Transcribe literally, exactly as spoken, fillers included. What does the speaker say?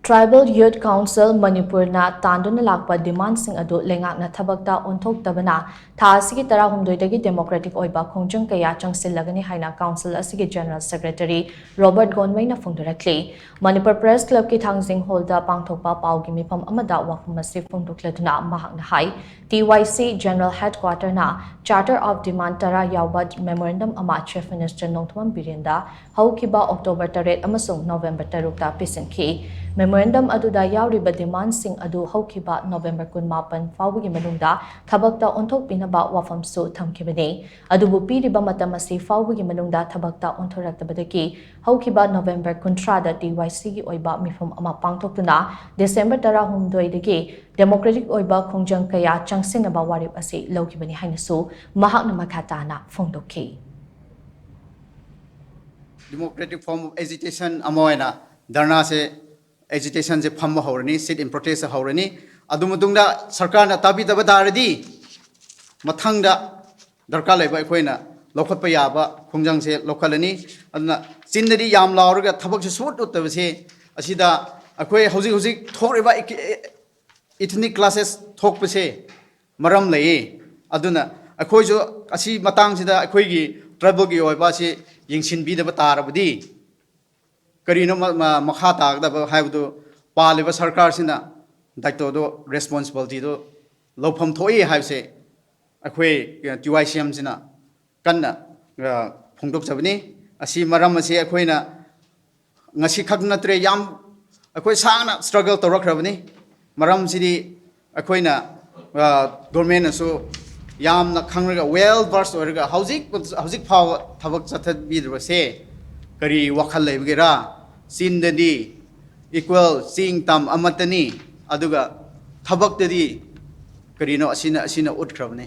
Tribal Youth Council ꯃꯅꯤꯄꯨꯔꯅ ꯇꯥꯟꯗꯨꯅ ꯂꯥꯛꯄ ꯗꯤꯃꯥꯟꯁꯤꯡ ꯑꯗꯨ ꯂꯩꯉꯥꯛꯅ ꯊꯕꯛꯇ ꯑꯣꯟꯊꯣꯛꯇꯕꯅ ꯊꯥ ꯑꯁꯤꯒꯤ ꯇꯔꯥꯍꯨꯝꯗꯣꯏꯗꯒꯤ ꯗꯦꯃꯣꯀ꯭ꯔꯦꯇꯤꯛ ꯑꯣꯏꯕ ꯈꯣꯡꯖꯪ ꯀꯌꯥ ꯆꯪꯁꯤꯜꯂꯒꯅꯤ ꯍꯥꯏꯅ ꯀꯥꯎꯟꯁꯤꯜ ꯑꯁꯤꯒꯤ ꯖꯦꯅꯔꯦꯜ ꯁꯦꯀ꯭ꯔꯦꯇꯔꯤ ꯔꯣꯕꯔꯠ ꯒꯣꯟꯃꯩꯅ ꯐꯣꯡꯗꯣꯔꯛꯂꯤ꯫ ꯃꯅꯤꯄꯨꯔ ꯄ꯭ꯔꯦꯁ ꯀ꯭ꯂꯕꯀꯤ ꯊꯥꯡꯖꯤꯡ ꯍꯣꯜꯗ ꯄꯥꯡꯊꯣꯛꯄ ꯄꯥꯎꯒꯤ ꯃꯤꯐꯝ ꯑꯃꯗ ꯋꯥꯐꯝ ꯑꯁꯤ ꯐꯣꯡꯗꯣꯛꯂꯗꯨꯅ ꯃꯍꯥꯛꯅ ꯍꯥꯏ, ꯇꯤ ꯋꯥꯏ ꯁꯤ ꯖꯦꯅꯔꯦꯜ ꯍꯦꯗꯀ꯭ꯋꯥꯇꯔꯅ Charter of Demand ꯇꯔꯥ ꯌꯥꯎꯕ ꯃꯦꯃꯣꯔꯦꯟꯗꯝ ꯑꯃ ꯆꯤꯐ ꯃꯤꯅꯤꯁꯇꯔ ꯅꯣꯡꯊꯣꯝꯕꯝ ꯕꯤꯔꯦꯟꯗ ꯍꯧꯈꯤꯕ ꯑꯣꯛꯇꯣꯕꯔ ꯇꯔꯦꯠ ꯑꯃꯁꯨꯡ ꯅꯣꯕꯦꯝꯕꯔ ꯇꯔꯨꯛꯇ ꯄꯤꯁꯤꯟꯈꯤ꯫ ꯃꯦꯃꯣꯔꯦꯟꯗꯝ ꯑꯗꯨꯗ ꯌꯥꯎꯔꯤꯕ ꯗꯤꯃꯥꯟꯁꯤꯡ ꯑꯗꯨ ꯍꯧꯈꯤꯕ ꯅꯣꯕꯦꯝꯕꯔ ꯀꯨꯟꯃꯥꯄꯟ ꯐꯥꯎꯕꯒꯤ ꯃꯅꯨꯡꯗ ꯊꯕꯛꯇ ꯑꯣꯟꯊꯣꯛꯄꯤꯅꯕ ꯋꯥꯐꯝꯁꯨ ꯊꯝꯈꯤꯕꯅꯤ꯫ ꯑꯗꯨꯕꯨ ꯄꯤꯔꯤꯕ ꯃꯇꯝ ꯑꯁꯤ ꯐꯥꯎꯕꯒꯤ ꯃꯅꯨꯡꯗ ꯊꯕꯛꯇ ꯑꯣꯟꯊꯣꯔꯛꯇꯕꯗꯒꯤ ꯍꯧꯈꯤꯕ ꯅꯣꯕꯦꯝꯕꯔ ꯀꯨꯟꯊ꯭ꯔꯥꯗ ꯇꯤ ꯋꯥꯏ ꯁꯤꯒꯤ ꯑꯣꯏꯕ ꯃꯤꯐꯝ ꯑꯃ ꯄꯥꯡꯊꯣꯛꯇꯨꯅ ꯗꯤꯁꯦꯝꯕꯔ ꯇꯔꯥꯍꯨꯝꯗꯣꯏꯗꯒꯤ ꯗꯦꯃꯣꯀ꯭ꯔꯦꯇꯤꯛ ꯑꯣꯏꯕ ꯈꯣꯡꯖꯪ ꯀꯌꯥ ꯆꯪꯁꯤꯟꯅꯕ ꯋꯥꯔꯦꯞ ꯑꯁꯤ ꯂꯧꯈꯤꯕꯅꯤ ꯍꯥꯏꯅꯁꯨ ꯃꯍꯥꯛꯅ ꯃꯈꯥ ꯇꯥꯅ ꯐꯣꯡꯗꯣꯛꯈꯤ꯫ Democratic form of agitation ꯑꯃ ꯑꯣꯏꯅ ꯙꯔꯅꯥꯁꯦ, agitationꯁꯦ ꯐꯝꯕ ꯍꯧꯔꯅꯤ, sit in protest ꯍꯧꯔꯅꯤ꯫ ꯑꯗꯨ ꯃꯇꯨꯡꯗ ꯁꯔꯀꯥꯔꯅ ꯇꯥꯕꯤꯗꯕ ꯇꯥꯔꯗꯤ ꯃꯊꯪꯗ ꯗꯔꯀꯥꯔ ꯂꯩꯕ ꯑꯩꯈꯣꯏꯅ ꯂꯧꯈꯠꯄ ꯌꯥꯕ ꯈꯣꯡꯖꯪꯁꯦ ꯂꯧꯈꯠꯂꯅꯤ꯫ ꯑꯗꯨꯅ ꯆꯤꯟꯗꯗꯤ ꯌꯥꯝ ꯂꯥꯎꯔꯒ ꯊꯕꯛꯁꯦ ꯁꯨꯠ ꯎꯠꯇꯕꯁꯦ, ꯑꯁꯤꯗ ꯑꯩꯈꯣꯏ ꯍꯧꯖꯤꯛ ꯍꯧꯖꯤꯛ ꯊꯣꯛꯂꯤꯕ ethnic clashes ꯊꯣꯛꯄꯁꯦ ꯃꯔꯝ ꯂꯩꯌꯦ꯫ ꯑꯗꯨꯅ ꯑꯩꯈꯣꯏꯁꯨ ꯑꯁꯤ ꯃꯇꯥꯡꯁꯤꯗ ꯑꯩꯈꯣꯏꯒꯤ tribalꯒꯤ ꯑꯣꯏꯕ ꯑꯁꯤ ꯌꯦꯡꯁꯤꯟꯕꯤꯗꯕ ꯇꯥꯔꯕꯗꯤ ꯀꯔꯤꯅꯣ ꯃ-, ꯃ-, ꯃꯈꯥ ꯇꯥꯒꯗꯕ ꯍꯥꯏꯕꯗꯨ ꯄꯥꯜꯂꯤꯕ ꯁꯔꯀꯥꯔꯁꯤꯅ ꯗꯥꯏꯇꯣꯗꯣ, responsibilityꯗꯣ ꯂꯧꯐꯝ ꯊꯣꯛꯏ ꯍꯥꯏꯕꯁꯦ ꯑꯩꯈꯣꯏ ꯇꯤ ꯋꯥꯏ ꯁꯤ ꯑꯦꯝꯁꯤꯅ ꯀꯟꯅ, ꯑ, ꯐꯣꯡꯗꯣꯛꯆꯕꯅꯤ꯫ ꯑꯁꯤ ꯃꯔꯝ ꯑꯁꯤ ꯑꯩꯈꯣꯏꯅ ꯉꯁꯤ ꯈꯛ ꯅꯠꯇ꯭ꯔꯦ, ꯌꯥꯝ ꯑꯩꯈꯣꯏ ꯁꯥꯡꯅ struggle ꯇꯧꯔꯛꯈ꯭ꯔꯕꯅꯤ꯫ ꯃꯔꯝꯁꯤꯗꯤ ꯑꯩꯈꯣꯏꯅ, ꯑ, governmentꯅꯁꯨ ꯌꯥꯝꯅ ꯈꯪꯔꯒ, well versed ꯑꯣꯏꯔꯒ ꯍꯧꯖꯤꯛ, ꯍꯧꯖꯤꯛ ꯐꯥꯎꯕ ꯊꯕꯛ ꯆꯠꯊꯕꯤꯗ꯭ꯔꯤꯕꯁꯦ ꯀꯔꯤ ꯋꯥꯈꯜ ꯂꯩꯕꯒꯤꯔꯥ? ꯆꯤꯟꯗꯗꯤ equal ꯆꯤꯡ ꯇꯝ ꯑꯃꯠꯇꯅꯤ, ꯑꯗꯨꯒ ꯊꯕꯛꯇꯗꯤ ꯀꯔꯤꯅꯣ ꯑꯁꯤꯅ, ꯑꯁꯤꯅ ꯎꯠꯈ꯭ꯔꯕꯅꯤ꯫